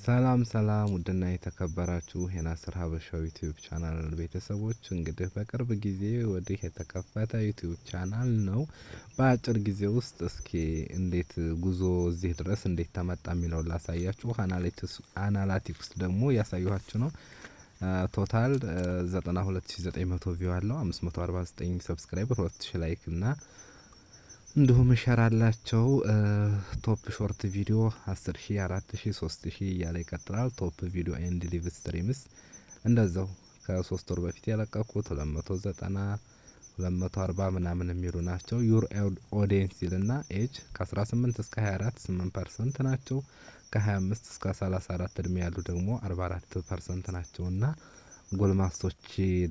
ሰላም ሰላም ውድና የተከበራችሁ የናስር ሀበሻው YouTube channel ቤተሰቦች፣ እንግዲህ በቅርብ ጊዜ ወዲህ የተከፈተ YouTube channel ነው። በአጭር ጊዜ ውስጥ እስኪ እንዴት ጉዞ እዚህ ድረስ እንዴት ተመጣ የሚለውን ላሳያችሁ። Analytics ደግሞ እያሳየኋችሁ ነው። Total 92,900 view አለው፣ 549 subscriber፣ 2000 like እና እንዲሁም share አላቸው። Top short video 10,000፣ 4,000፣ 3,000 እያለ ይቀጥላል። Top video and live streams እንደዛው ከ3 ወር በፊት የለቀኩት 290፣ 240 ምናምን የሚሉ ናቸው። Your audience ይልና age ከ18 እስከ 24 8% ናቸው። ከ25 እስከ 34 እድሜ ያሉ ደግሞ 44% ናቸው እና ጎልማሶች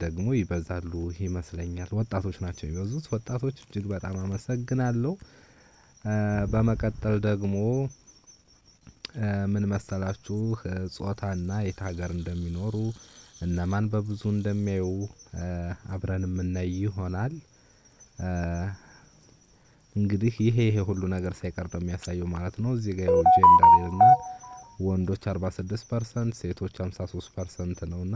ደግሞ ይበዛሉ ይመስለኛል። ወጣቶች ናቸው የሚበዙት። ወጣቶች እጅግ በጣም አመሰግናለሁ። በመቀጠል ደግሞ ምን መሰላችሁ? ጾታና የት ሀገር እንደሚኖሩ፣ እነማን በብዙ እንደሚያዩ አብረን የምናይ ይሆናል። እንግዲህ ይሄ ሁሉ ነገር ሳይቀር ነው የሚያሳየው ማለት ነው። እዚህ ጋር gender እና ወንዶች 46%፣ ሴቶች 53% ነውና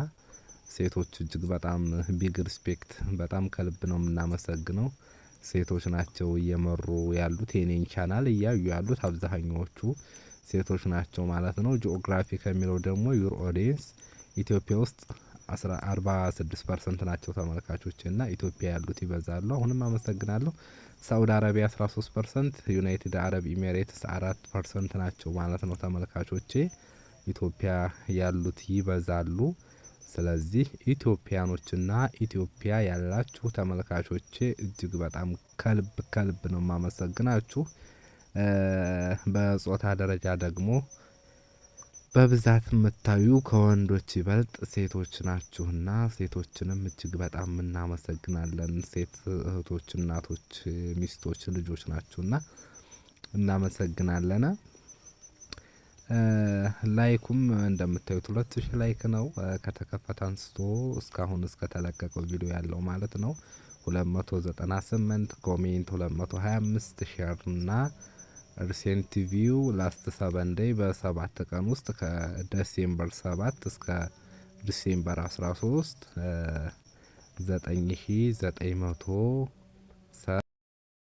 ሴቶች እጅግ በጣም big respect፣ በጣም ከልብ ነው የምናመሰግነው። ሴቶች ናቸው እየመሩ ያሉት፣ የኔን ቻናል እያዩ ያሉት አብዛኛዎቹ ሴቶች ናቸው ማለት ነው። ጂኦግራፊ ከሚለው ደግሞ your audience ኢትዮጵያ ውስጥ 46% ናቸው ተመልካቾች እና ኢትዮጵያ ያሉት ይበዛሉ። አሁንም አመሰግናለሁ። ሳኡዲ አረቢያ 13%፣ ዩናይትድ አረብ ኤሜሬትስ 4% ናቸው ማለት ነው ተመልካቾቼ። ኢትዮጵያ ያሉት ይበዛሉ። ስለዚህ ኢትዮጵያኖችና ኢትዮጵያ ያላችሁ ተመልካቾቼ እጅግ በጣም ከልብ ከልብ ነው የማመሰግናችሁ። በጾታ ደረጃ ደግሞ በብዛት የምታዩ ከወንዶች ይበልጥ ሴቶች ናችሁና ሴቶችንም እጅግ በጣም እናመሰግናለን። ሴት እህቶች፣ እናቶች፣ ሚስቶች፣ ልጆች ናችሁና እናመሰግናለን። Like ኩም እንደምታዩት 2000 like ነው ከተከፈተ አንስቶ እስካሁን እስከተለቀቀው ቪዲዮ ያለው ማለት ነው። 298 comment፣ 225 share እና recent view last 7 day፣ በ7 ቀን ውስጥ ከ December 7 እስከ December 13 9900